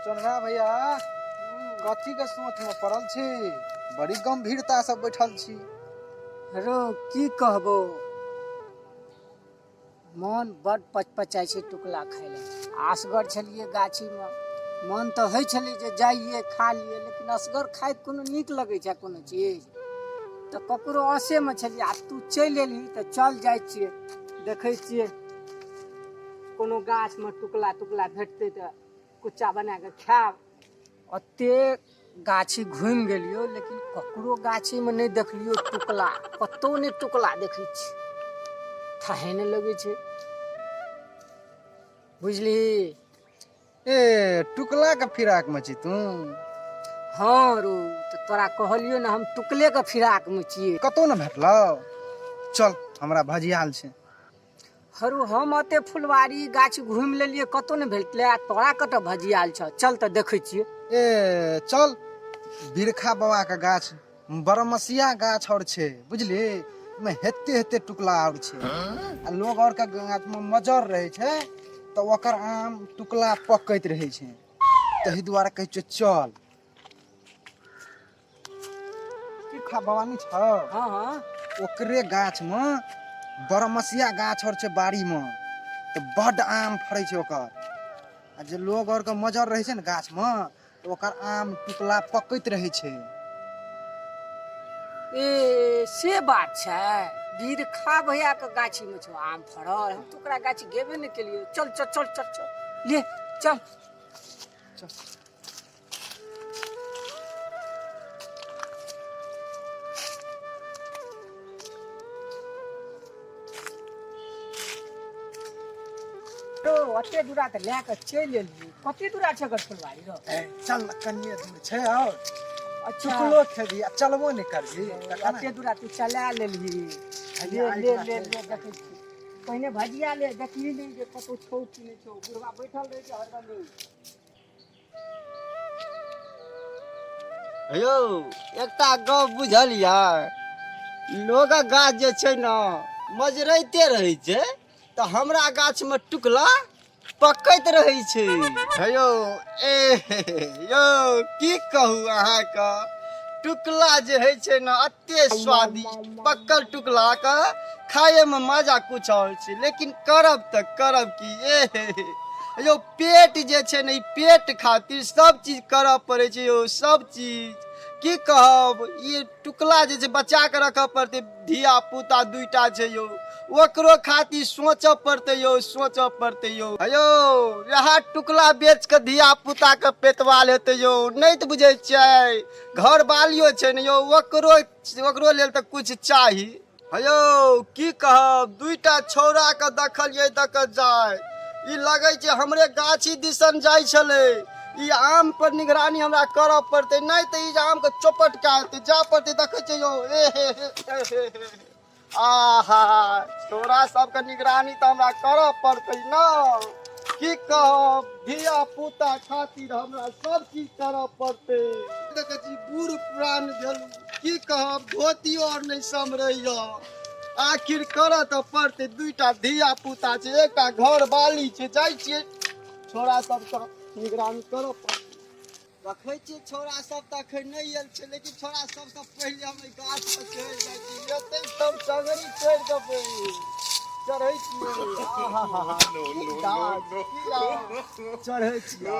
चोनरा भैया, कथी के सोच में पड़ल छी? बड़ी गंभीरता से बैठल छी। रो की कहबो, मन बड पचपचाइ छै टुकला खाय लए। असगर छलियै गाछीमे, मन तऽ होइ छलै जे जाइए खा लियै, लेकिन असगर खाइत कोनो नीक लगै छै कोनो चीज? तऽ ककरो आसेमे छलियै, आ तू चलि एलही तऽ चल जाइ छियै, देखै छियै कोनो गाछमे टुकला तुकला भेटतै तऽ कुच्चा बना कऽ खायब। ओतेक गाछी घुमि गेलियौ, लेकिन ककरो गाछीमे नहि देखलियौ टुकला, कतहु नहि टुकला देखै छी, थाहे नहि लगै छै, बुझलिही? ए, टुकला के फिराक में छी तू? हँ रो, तऽ तोरा कहलियौ ने, हम टुकले के फिराक मे छियै। कतौ ने भेटलौ? चल, हमरा भजियाल छै। हरू, हम ओते फुलवारी गाछ घुमि लेलियै, कतौ नहि भेटलै, आ तोरा कतऽ भजियाल छ? चल तऽ देखै छियै। ए चल, बिरखा बाबा के गाछ, बरमसिया गाछ और छै, बुझली? ओहिमे हेते हेते टुकला और छै, आ लोग और के गाछ में मजर रहै छै तऽ ओकर आम टुकला पकैत रहै छै, ताहि दुआरे कहै छियौ चल। बिरखा बाबा नहि छौ? हाँ हाँ। ओकरे गाछ में, बरमसिया गाछ और छै बाड़ी में, तऽ बड आम फड़ै छै ओकर, आ जे लोग और के मजर रहै छै ने गाछ में, तऽ ओकर आम टुकला पकैत रहै छै। ए, से बात छै? बिरखा भैया के गाछी में छौ आम फड़ल? हम तऽ ओकरा गाछी गेबे नहि केलियै। चल चल चल चल चल, ले चल। चल। तो ओते दूरा तऽ लए कऽ चलि एलियै, कते दूरा छै एकर फुलवारी रो? ए, चल ने, कनिये दूर छै और। अच्छा। चुकलो खेबही आ चलबो नहि करबही तखन? ओते दूरा तू चला लेलही। ले ले ले ले, देखै छी, पहिने भजिया ले, देखली नहि जे कतौ छौ कि नहि छौ। बुढ़वा बैठल रहै छै हरदम। यौ, एकटा गप बुझल यऽ? लोगक गाछ जे छै ने मजरैते रहै छै, तऽ हमरा गाछमे टुकला पकैत रहै छै। हे यौ, ए यौ, की कहू अहाँके, टुकला जे होइ छै ने एते स्वादिष्ट, पक्कल टुकला के खायमे मजा कुछ और छै, लेकिन करब तऽ करब की? ए हे यौ, पेट जे छै ने, ई पेट खातिर सब चीज करऽ पड़ै छै यौ, सब चीज। की कहब, ई टुकला जे छै बचा कऽ रखऽ पड़तै, धिया पुता दुइटा छै यौ, ओकरो खातिर सोचऽ पड़तै यौ, सोचऽ पड़तै यौ। यौ, इएह टुकला बेच कऽ धिया पुता के पेटवाल हेतै यौ, नहि तऽ बुझै छियै, घर बालियो छै ने यौ, ओकरो ओकरो लेल तऽ कुछ चाही। यौ, की कहब, दुइटा छौड़ा के देखलियै दऽ कऽ जाय, ई लगै छै हमरे गाछी दिसन जाइ छलै। ई आम पर निगरानी हमरा करऽ पड़तै, नहि तऽ ई जे आम के चौपट कए देतै। जाय पड़तै, देखै छियै यौ। ए हे हे हे हे हे, आहा, छौड़ा सबके निगरानी तऽ हमरा करऽ पड़तै ने। की कहब, धिया पुता खातिर हमरा सब चीज करऽ पड़तै। देखै छी, बूढ़ पुरान भेलहुँ, की कहब, धोतियो आर नहि सम्हरैया, आखिर करऽ तऽ पड़तै। दुइटा धिया पुता छै, एकटा घर बाली छै। जाइ छियै, छौड़ा सबके निगरानी करऽ पड़तै। देखै छियै, छौड़ा सब तऽ अखन नहि आयल छै, लेकिन छौड़ा सबसँ पहिले हम एहि गाछ पर चढ़ि जाइ छी। एतै सब टंगरी तोड़ि कऽ चढ़ै छियै। आहाहा, की गाछ, की आम, चढ़ै छियै।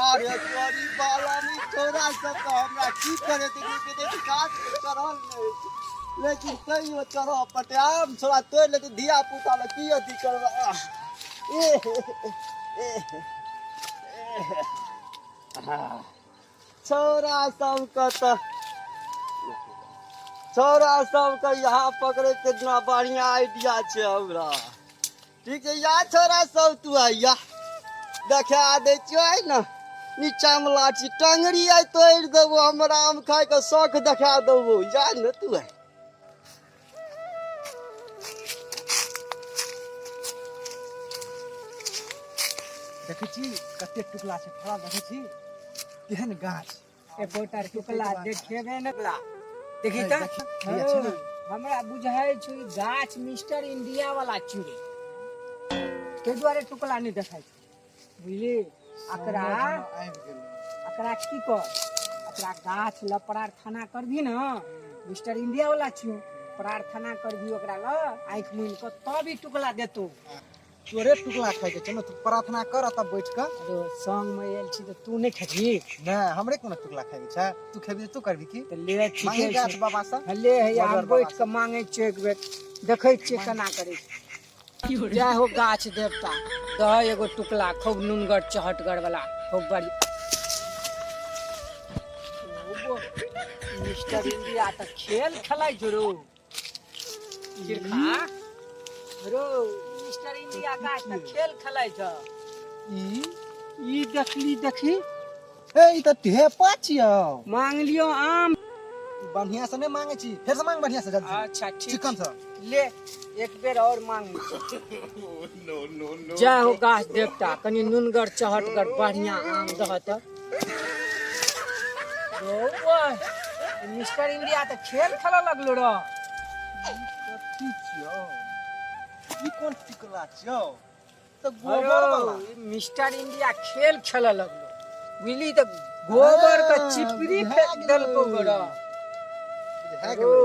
अरे तोरी बालानी, छौड़ा सब तऽ हमरा की करे देख, गाछ पर चढ़ल नहि होइ छै, लेकिन तैयो चढ़ऽ पड़तै। आम छौड़ा तोड़ि लेतै, धिया पुता लए की अथी करबै? आह, ए हे हे, ए हे। छौड़ा सबके तऽ, छौड़ा सबके यहाँ पकड़े के इतना बढ़िया आइडिया छै हमरा। ठीक छै, या छौड़ा सब, तू आइया, देखा दै छियौ। आइ ने नीचा मे लाठी टंगरी आइ तोड़ि देबो, हमरा आम खाय के शौक देखा देबो। जा ने तू आइ। देखै छी कते टुकला छै फड़ल, देखै छी केहन गाछ? एकोटा टुकला देखेबे ने देखी तऽ। देखी, हैया छै ने। हमरा बुझाइ छै ई गाछ मिस्टर इंडिया वाला चिड़ै, ताहि दुआरे टुकला नहि देखाइ छै, बुझली? अकरा समझमे आबि गेलै। एकरा की कर, एकरा गाछ ल प्रार्थना करबी ने, मिस्टर इंडिया वाला छियो, प्रार्थना करबी ओकरा ल आँखि मुनि कऽ तब ई टुकला देतो। तोरे टुकला खाइके छै ने, तू प्रार्थना कर तब बैठ कऽ। अरे संग मे आयल छी तऽ तू नहि खेबही? नहि, हमरे कोनो टुकला खाइके छै, तू खेबही तऽ तू करबी की? तऽ ले मांगी ठीके गाछ छै। बाबा से। ले हैया हम मजर बाबा बैठ कऽ मांगै छियै, एक बेर देखै छियै केना करै छै। जय हो गाछ देवता, दह एगो टुकला खूब नुनगर चहटगर वाला, खूब बढ़िया। मिस्टर इंडिया तऽ खेल खेलाइ छौ रौ चिरखा, रो मिस्टर इंडिया गाछ तऽ खेल खेलाइ छौ। ई ई देखली देखी। ए, ई तऽ ढेपा छियौ। मांग लियो आम। बढ़िया से नहि मांगे छी, फेर से मांग बढ़िया से जल्दी। अच्छा ठीक। चिकन से ले एक बेर और मांग। जय हो गाछ देवता, कनि नुनगर चहटगर बढ़िया आम दह। तऽ मिस्टर इंडिया तऽ खेल खेलऽ लगलो रह। कथी छियौ ई? कोन टिकला छियौ तऽ गोबर वाला? मिस्टर इंडिया खेल खेलऽ लगलो बुझली, तऽ गोबर के चिपरी बुझा फेंक गेलै। देलको गोरा। बुझा रो गेलै।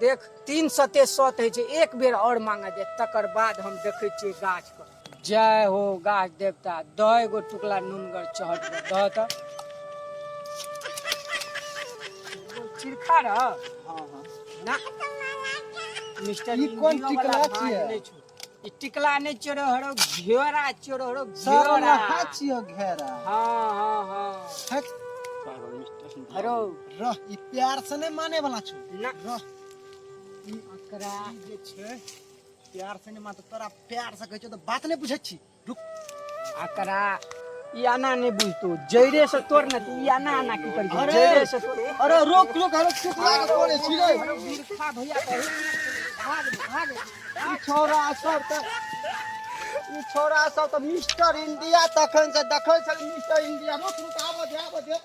देख, 3 सते सत होइ छै। एक बेर और मांगे दे, तकर बाद हम देखै छियै गाछ के। जय हो गाछ देवता, दह एगो टुकला नुनगर चहटगर दह। तऽ चिरखा रह। हाँ। ना मिस्टर ई कोन इंडियो वाला टिकला भाँज छियै? नहि छौ। ई टिकला नहि छियौ रे हरो, घेरा छियौ रे हरो, घेरा। सरलहा छियौ घेरा। हाँ। हट। हरो। रह, ई प्यार से नहि माने वाला छौ। ना। रह। एकरा ई जे छै प्यार से नहि मानतो। तोरा प्यार से कहै छौ तऽ बात नहि बुझै छी, रुक। एकरा ई आना नहि बुझतो, जैरे से तोड़ ने तू। ई आना आना की करी? अरे! जैरे से तोड़। अरे रोक रोक, अरे टुकला के तोड़े छी रे। अरे बिरखा भैया कही, भाग भाग। ई छौड़ा सब तऽ, ई छौड़ा सब तऽ मिस्टर इंडिया तखन से देखै छल मिस्टर इंडिया। रुक रुक, आबऽ दे, आबऽ दे।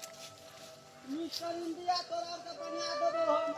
मिस्टर इंडिया तोरा आरके बना देबो हम।